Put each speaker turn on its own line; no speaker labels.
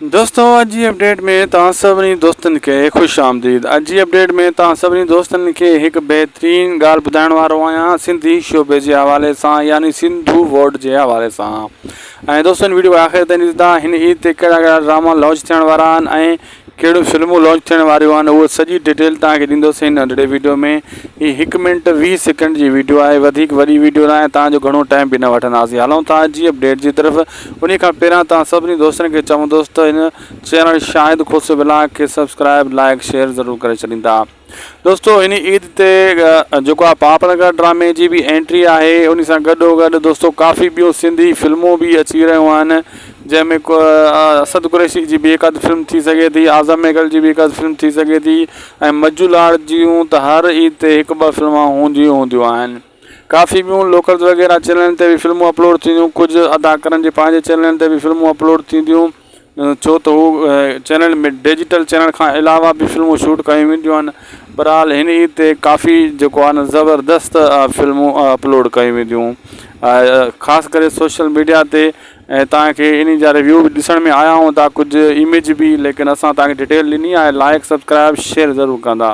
دوستو اڄ جي اپڊيٽ ۾ توهان سڀني دوستن کي خوش آمديد اڄ جي اپڊيٽ ۾ توهان سڀني دوستن کي هڪ بهترين ڳالهه ٻڌائڻ وارو آهيان سنڌي شعبي جي حوالي سان يعني سنڌو ووڊ جي حوالي سان ۽ دوستن ويڊيو آخر تائين ڏسندا هن عيد تي ڪهڙا ڪهڙا ڊراما لانچ ٿيڻ وارا آهن ۽ ڪهڙيون فلمون لانچ ٿيڻ واريون آهن اهو سڄي ڊيٽيل توهان کي ڏيندوسين هن ننڍڙي ويڊيو ۾ هي هڪ منٽ 20 سيڪنڊ جي ويڊيو آهي وڌيڪ وڏي ويڊيو ناهي توهان جو گهڻو ٽائيم به نه وٺنداسين هلون ٿا اڄ جي اپڊيٽ جي طرف انهي کان پهريان توهان سڀني دوستن کي چوندوس ته هن چينل شاهد کوسو ولاگ کي سبسڪرائب لائڪ شيئر ضرور ڪري ڇڏيندا. دوستو هن عيد تي جيڪو آ پاپ نگر ڊرامي جي به انٽري آهي ان سان گڏو گڏ دوستو ڪافي ٻيون سنڌي فلمون به اچي رهيون آهن جنهن ۾ اسد قريشي جي به هڪ اڌ فلم ٿي سگهي ٿي اعظم ميگل جي به هڪ اڌ فلم ٿي سگهي ٿي ۽ مجو لاڙ جون ته هر عيد تي هڪ ٻه فلمون هونديون هونديون آهن ڪافي ٻيون لوڪلز وغيره چينلن تي به فلمون اپلوڊ ٿينديون ڪجهه اداڪارن جي پنهنجي چينلن تي به فلمون اپلوڊ ٿينديون ڇو ته هو چينل ۾ ڊجيٽل چينل کان علاوه به فلمون شوٽ ڪيون وينديون آهن بهرحال هن عيد تي ڪافي جيڪو آهي نه زبردست فلمون اپلوڊ ڪيون وينديون خاص ڪري سوشل ميڊيا تي ۽ توهان کي انهي جا ريويو به ڏسڻ ۾ آيا هوندا ڪجهه اميج به ليڪن اسان توهان کي ڊيٽيل ڏني آهي لائڪ سبسڪرائب شيئر ضرور ڪندا.